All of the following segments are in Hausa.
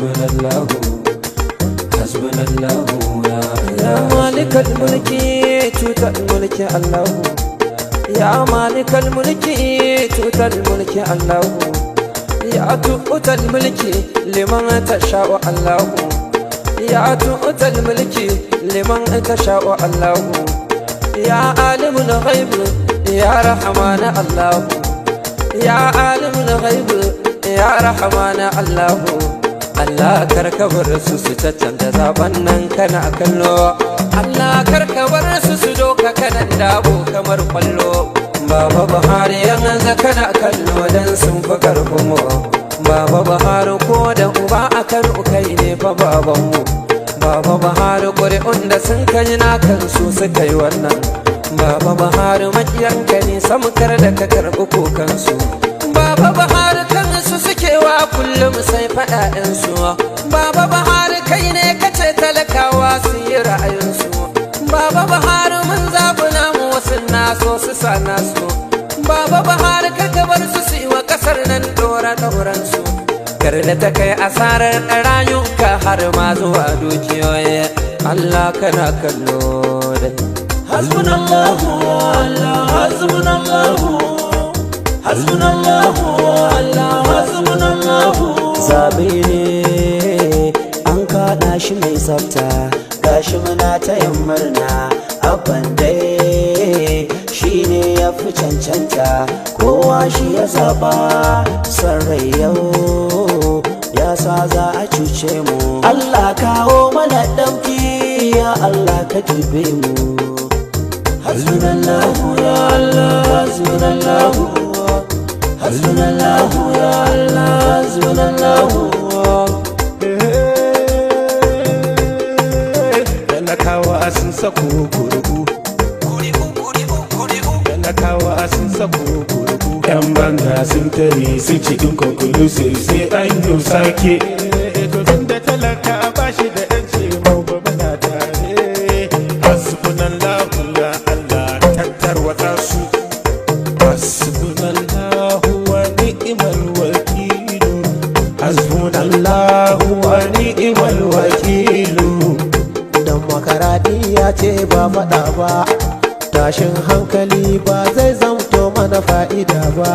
Hasbunallahu, hasbunallahu ya Ya malikal mulki tutal mulki Allahu. Ya malikal mulki tutal mulki Allahu. Ya tu'tal mulki liman tasha'u Allahu. Ya tu'tal mulki liman tasha'u Allahu. Ya alimul ghaib, ya rahman Allahu. Ya alimul ghaib, ya rahman Allahu. Allah, karka bar su su caccanta zaben nan, kana kallo. Allah, karka bar su su doka kanan dabo kamar kwallo. Baba Buhari, yanzu kana kallo dan sun fi karfin mu. Baba Buhari, ko da uba a Kano, kai ne fa babanmu. Baba Buhari, ƙuri'un da sun kai na kansu suka yi wannan. Baba Buhari, makiyanka ne samkar da ka karɓi kokansu. Baba Buhari, kansu suke wa kullum sai faɗaɗinsu. Baba Buhari, kai ne kace talakawa su yi ra'ayinsu. Baba Buhari, mun zaɓi namu, wasu naso su sa nasu. Baba Buhari, ka bar su su yi wa ƙasar nan ɗora ɗoransu. Kar da ta kai asarar rayuka har ma zuwa dukiyoyi. Allah, kana kallo dai. Hasbunallahu Allah, hasbunallahu, hasbunallahu Allah, hasbunallahu. Zaɓe ne an kaɗa shi mai tsafta, gashi muna ta yin murna. Abban dai shi ne ya fi cancanta, kowa shi ya zaɓa. Son rai yau ya sa za a cuce mu. Allah, kawo mana ɗauki, ya Allah, ka dube mu. Hasbunallahu ya Allah, hasbunallahu, hasbunallahu ya Allah, hasbunallahu. Talakawa sun sako kurku, talakawa sun sako kurku. Yan banga sun tare su cikin inconclusive, sai an yi sake. To tun da talaka ba shi da yanci, mu ba muna tare. Hasbunallahu ya Allah, tattarwata su. Hasbunallahu wa ni'mal wakilu, hasbunallahu wa ni'mal wakilu. Demokaradiyya ce ba faɗa ba, tashin hankali ba zai zamto mana fa'ida ba.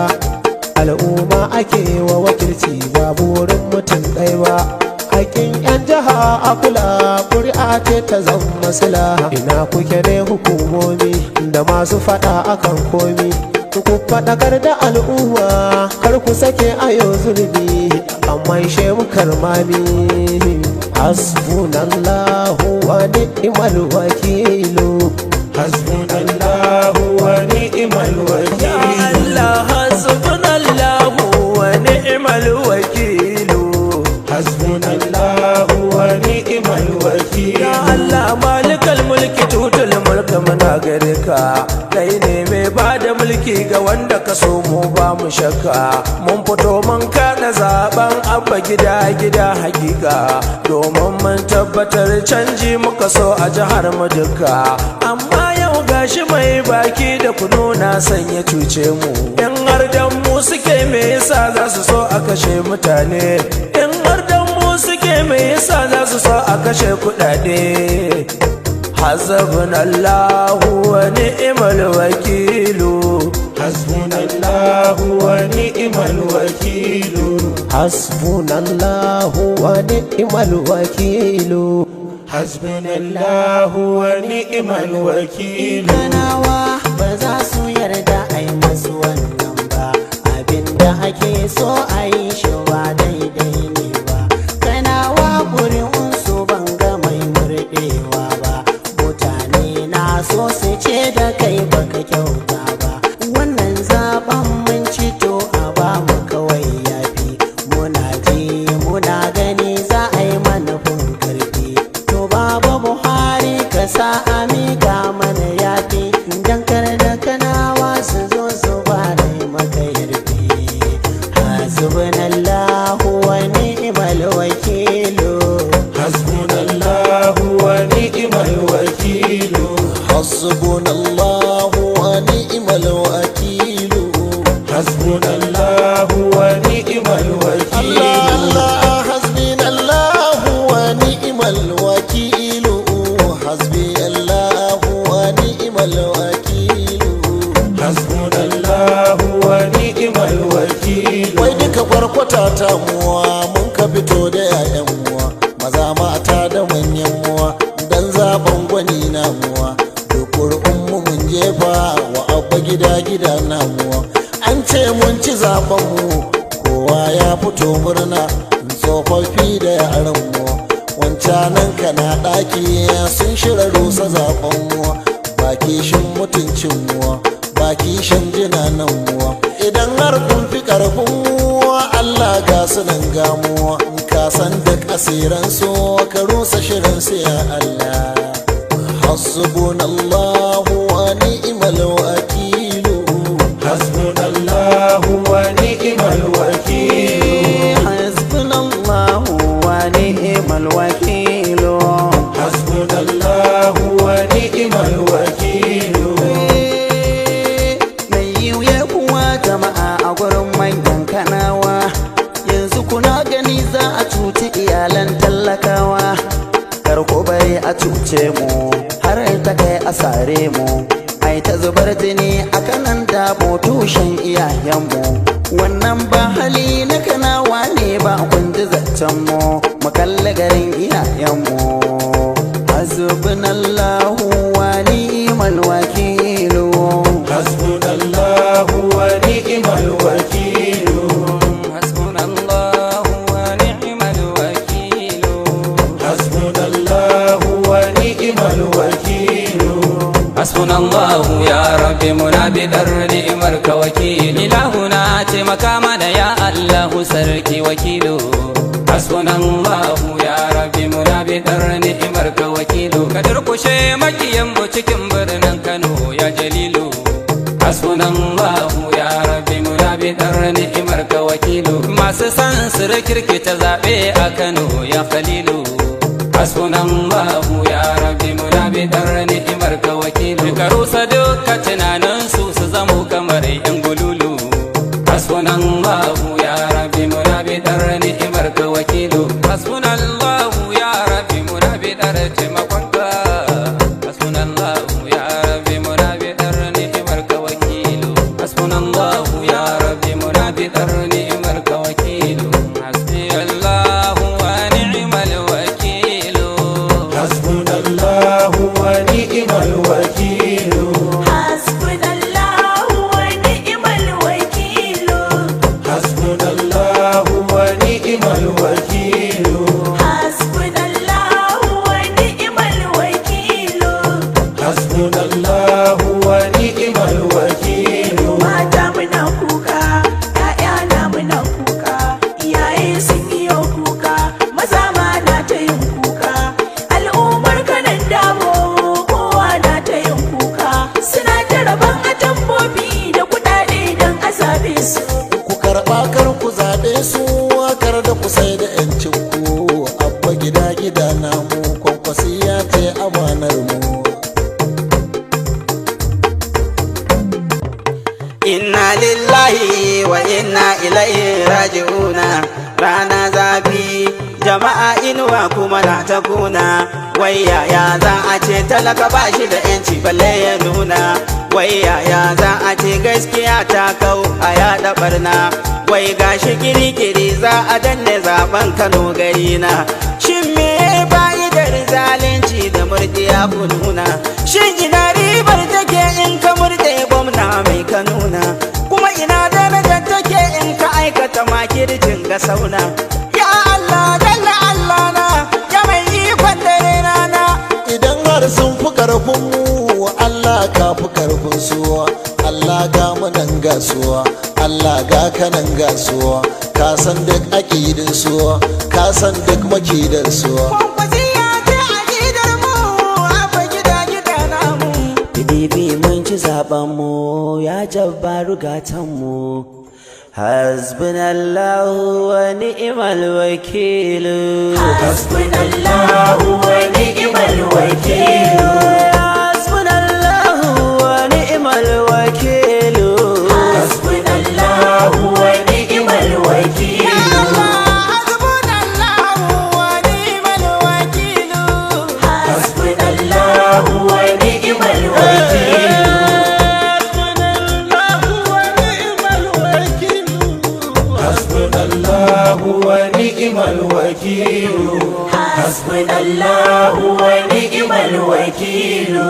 Al'umma ake wa wakilci, ba burin mutum ɗai ba. Haƙƙin 'yan jiha a kula, ƙuri'a ce ta zama sila. Ina kuke ne hukumomi da masu faɗa akan komi? Ku faɗakar da al'umma, kar ku sake ayo zulmi, amma ishe mu karmami. Hasbunallahu wa ni'mal wakilu. Hasbunallahu wa ni'mal wakil. Allah, hasbunallahu wa ni'mal wakilu. Hasbunallahu wa ni'mal wakil. Ya Allah, malikal mulki tutul mulka, muna gare ka. Kai ne mai ba da mulki ga wanda ka so, mu ba mu shakka. Mun fito mun kada zaben Abba Gida Gida, hakika domin mun tabbatar canji muka so a jihar mu duka. Amma yau gashi mai baki da kunu na sanya cuce mu. In har dan mu suke, me yasa za su so a kashe mutane? In har dan mu suke, me yasa za su so a kashe kudade? Hasbunallahu wa ni'mal wakilu. Hasbunallahu wa ni'mal wakilu. Hasbunallahu wa ni'mal wakilu. Hasbunallahu wa ni'mal wakilu. Kanawa ba za su yarda a yi masu wannan ba. Abinda ake so a yi shi ba daidai ne ba. Kanawa, ƙuri'unsu ban ga mai murɗewa ba. Mutane na so su ce da kai baka kyauta ba. Wannan zaben mun ci, to a ba mu kawai yafi. Muna ji muna gani za a yi manufin karfi. To Baba Buhari, ka sa a miƙa mana yafi, dan kar da Kanawa su zo su fara yi maka yarfi. Hasbunallahu wa ni'mal wakilu. Hasbunallahu wa ni'mal wakilu. Hasbunallahu wa ni'mal wakilu. Hasbunallahu wa ni'mal wakil. Allah, hasbunallahu. ta muwa mun ka fito da 'ya'yan muwa maza mata da manyan muwa dan zaben gwani na muwa da ƙuri'un mu mun jefa wa Abba gida gida na muwa. An ce mun ci zaben mu, kowa ya fito murna, tsofaffi da yaran mu. Wancanan kana ɗaki sun shirya rusa zaben mu, ba kishin mutuncin mu, ba kishin jinanan mu. Idan har kun fi karfin mu, Allah ga su nan gamuwa, ka san duk asiran su, ka rusa shirin su ya Allah. Hasbunallahu wa ni'mal wakilu. Hasbunallahu wa ni'mal wakil. Hasbunallahu wa ni'mal wakil. Hasbunallahu wa ni'mal wakil. Mai yiwuya kuwa jama'a a gurin manyan Kanawa, yanzu kuna gani za a cuci iyalan talakawa. Kar ku bari a cuce mu har ta kai a sare mu, ai ta zubar jini a Kanan Dabo tushen iyayenmu. Wannan ba hali na Kanawa ne ba, kun ji zancen mu, mu kalli garin iyayenmu. Hasbunallahu wa ni'mal wakilu. Hasbunallahu wa ni'mal wakil. Hasbunallahu wa ni'mal wakil. Hasbunallahu wa ni'mal wakil. Hasbunallahu ya Rabbi, muna bidar ni'imar ka wakilu. Ilahuna taimaka mana ya Allahu sarki wakilu. Hasbunallahu ya Rabbi, muna bidar ni'imar ka wakilu. Ka durkushe makiyan mu cikin birnin Kano ya Jalilu. Hasbunallahu ya Rabbi, muna bidar ni'imar ka wakilu. Masu san su rikirkita zaɓe a Kano ya Khalilu. Hasbunallahu ya Rabbi, muna bidar ni'imar ka wakilu. Ka rusa duka tunanin su, su zamo kamar yan gululu. Hasbunallahu ya Rabbi, muna bidar ni'imar ka wakilu. Hasbunallahu ya Rabbi, muna bidar taimakonka. Hasbunallahu ya Rabbi, muna bidar ni'imar ka wakilu. Hasbunallahu ya Rabbi, muna bidar ni'imar ka wakilu. Hasbiyallahu wa ni'mal wakilu. Hasbunallahu wa ni'mal wakil. Hasbunallahu wa ni'mal wakil. Hasbunallahu wa ni'mal wakil. Hasbunallahu wa ni'mal wakil. Hasbunallahu wa ni'mal wakil. Mata muna kuka, ‘ya'ya na muna kuka, iyaye sun yi yau kuka, maza ma na ta yin kuka. Al'ummar Kanan Dabo kowa na ta yin kuka, suna ta rabon atambobi da kuɗaɗe don a zabe su. Ku karɓa, kar ku zaɓe su, kar da ku sai da 'yancin ku. Abba gida gida namu, Kwankwasi ya ce amanar mu. Inna lillahi wa inna ilaihi raji'una. Rana zafi jama'a, inuwa kuma na ta kuna. Wai yaya za a ce talaka ba shi da yanci balle ya nuna? Wai yaya za a ce gaskiya ta kau a yaɗa barna? Wai gashi kirikiri za a danne zaben Kano gari na. Shin me fa'idar zalunci da murdiya ku nuna? Shin ina ribar take in ka murde gwamna mai ka nuna? Kuma ina darajar take in ka aikata makircin ga sauna? Ya Allah jalla Allah na, ya mai ikon dare rana. Idan har sun fi karfin mu, Allah ka fi karfin su. Allah ga mu nan gasuwa, Allah ga kanan gasuwa, ka san duk aƙidin su, ka san duk makidar su. Kwankwasi ya ce aƙidar mu, Abba gida gida namu. PDP mun ci zaben mu, ya Jabbaru gatan mu. Hasbunallahu wa ni'mal wakil. Hasbunallahu wa ni'mal wakil. Hasbunallahu wa ni'mal wakil. Hasbunallahu wa ni'mal wakil. Hasbunallahu wa ni'mal wakil. Hasbunallahu wa ni'mal wakil. Hasbunallahu wa ni'mal wakil. Hasbunallahu wakilu. Hasbunallahu wa ni'mal wakilu.